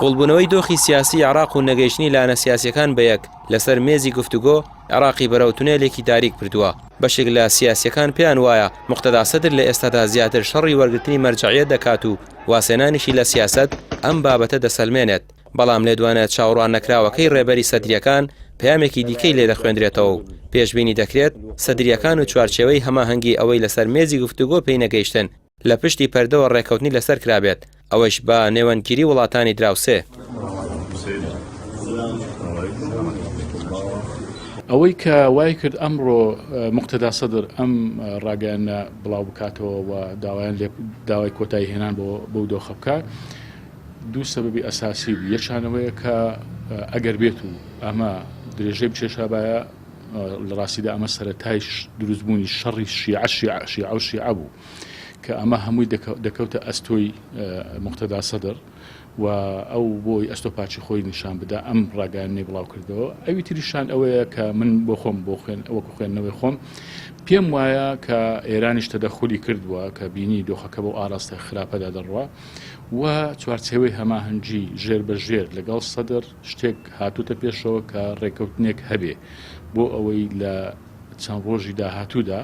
قوڵبوونەوەی دۆخی سیاسی عێراق و نەگەیشتنی لایەنە سیاسییەکان بە یەک لەسەر مێزی گفتوگۆ، عێراقی بەرەو تونێلێکی تاریک بردووە. بەشێک لە سیاسییەکان پێیان وایە موقتەدا سەدر لە ئێستادا زیاتر شەڕی وەرگرتنی مەرجەعیەت دەکات و وازهێنانیشی لە سیاسەت ئەم بابەتە دەسەلمێنێت، بەڵام لێدوانە چاوەڕواننەکراوەکەی ڕێبەری سەدرییەکان پەیامێکی دیکەی لێ دەخوێندرێتەوە و پێشبینی دەکرێت سەدرییەکان و چوارچێوەی هەماهەنگی ئەوەی لەسەر مێزی گفتوگۆ پێی نەگەیشتن لە پشتی پەردەوە ڕێککەوتنی لەسەر کرابێت، ئەوەیش بە نێوەندگیری وڵاتانی دراوسێ. ئەوەی کە وای کرد ئەمڕۆ موقتەدا سەدر ئەم ڕاگەیاندنە بڵاو بکاتەوە و داوایان لێ داوای کۆتایی هێنان بۆ بەو دۆخە بکات دوو سەبەبی ئەساسی بوو یەکیان ئەوەیە کە ئەگەر بێت و ئەمە درێژەی بکێشابایە لە ڕاستیدا ئەمە سەرەتای دروستبوونی شەڕی شیعە شیعە شیعە و شیعە بوو کە ئەمە هەمووی دەکەوتە ئەستۆی موقتەدا سەدر و ئەو بۆی ئەستۆ پاکی خۆی نیشان بدا ئەم ڕاگەیاندنەی بڵاو کردەوە ئەوی تریشان ئەوەیە کە من بۆ خۆم بۆ خوێن وەکو خوێندنەوەی خۆم پێم وایە کە ئێرانیش تەدەخولی کردووە کە بینی دۆخەکە بۆ ئاراستە خراپەدا دەڕوا و چوارچێوەی هەماهەنگی ژێر بە ژێر لەگەڵ سەدر شتێک هاتووتە پێشەوە کە ڕێکەوتنێک هەبێ بۆ ئەوەی لە چەند ڕۆژی داهاتوودا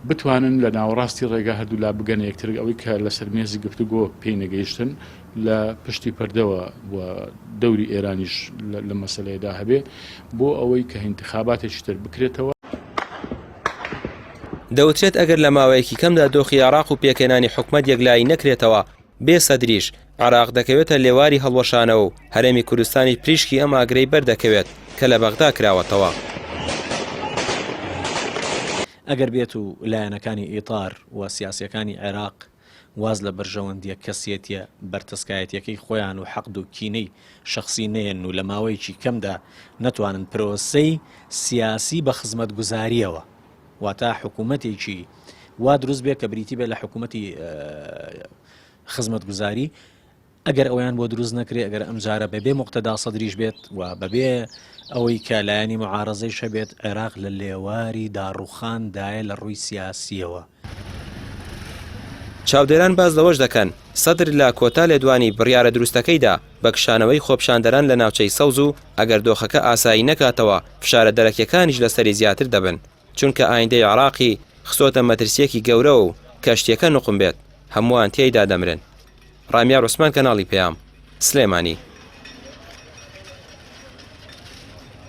بتوانن لە ناوەڕاستی ڕێگا هەردوولا بگەنە یەکتر، ئەوەی کە لەسەر مێزی گفتوگۆ پێی نەگەیشتن لە پشتی پەردەوە و دەوری ئێرانیش لەم مەسەلەیەدا هەبێ بۆ ئەوەی کە ئینتخاباتێکی تر بکرێتەوە. دەوترێت ئەگەر لە ماوەیەکی کەمدا دۆخی عێراق و پێکهێنانی حکومەت یەکلایی نەکرێتەوە، بێ سەدریش، عێراق دەکەوێتە لێواری هەڵوەشانەوە و هەرێمی کوردستانیش پریشکی ئەم ئاگرەی بەردەکەوێت کە لە بەغدا کراوەتەوە. ئەگەر بێت و لایەنەکانی ئیتار و سیاسیەکانی عێراق واز لە بەرژەوەندیە کەسیەتیە بەرتەسکایەتیەکەی خۆیان و حەقد و کینەی شەخسی نەیەن و لە ماوەیەکی کەمدا نەتوانن پرۆسەی سیاسی بە خزمەتگوزاریەوە واتە حکوومەتێکی وا دروست بێت کە بریتی بێت لە حکوومەتی خزمەتگوزاری ئەگەر ئەویان بۆ دروست نەکرێ ئەگەر ئەم جارە بەبێ مقتەدا سەدریش بێت و بەبێ ئەوەی کە لایەنی معارەزەیش هەبێت عێراق لە لێواری داڕوخان دایە لە ڕووی سیاسیەوە. چاودێران باس لەوەش دەکەن، سەدر لە کۆتا لێدوانی بڕیارە دروستەکەیدا بە کشانەوەی خۆپیشاندەران لە ناوچەی سەوز و ئەگەر دۆخەکە ئاسایی نەکاتەوە فشارە دەرەکیەکانیش لەسەری زیاتر دەبن چونکە ئایندەی عێراقی خستۆتە مەترسیەکی گەورەوە و کەشتیەکە نوقم بێت هەمووان تێیدا دەمرن. ڕامیار عوسمان کەناڵی پەیام، سلێمانی.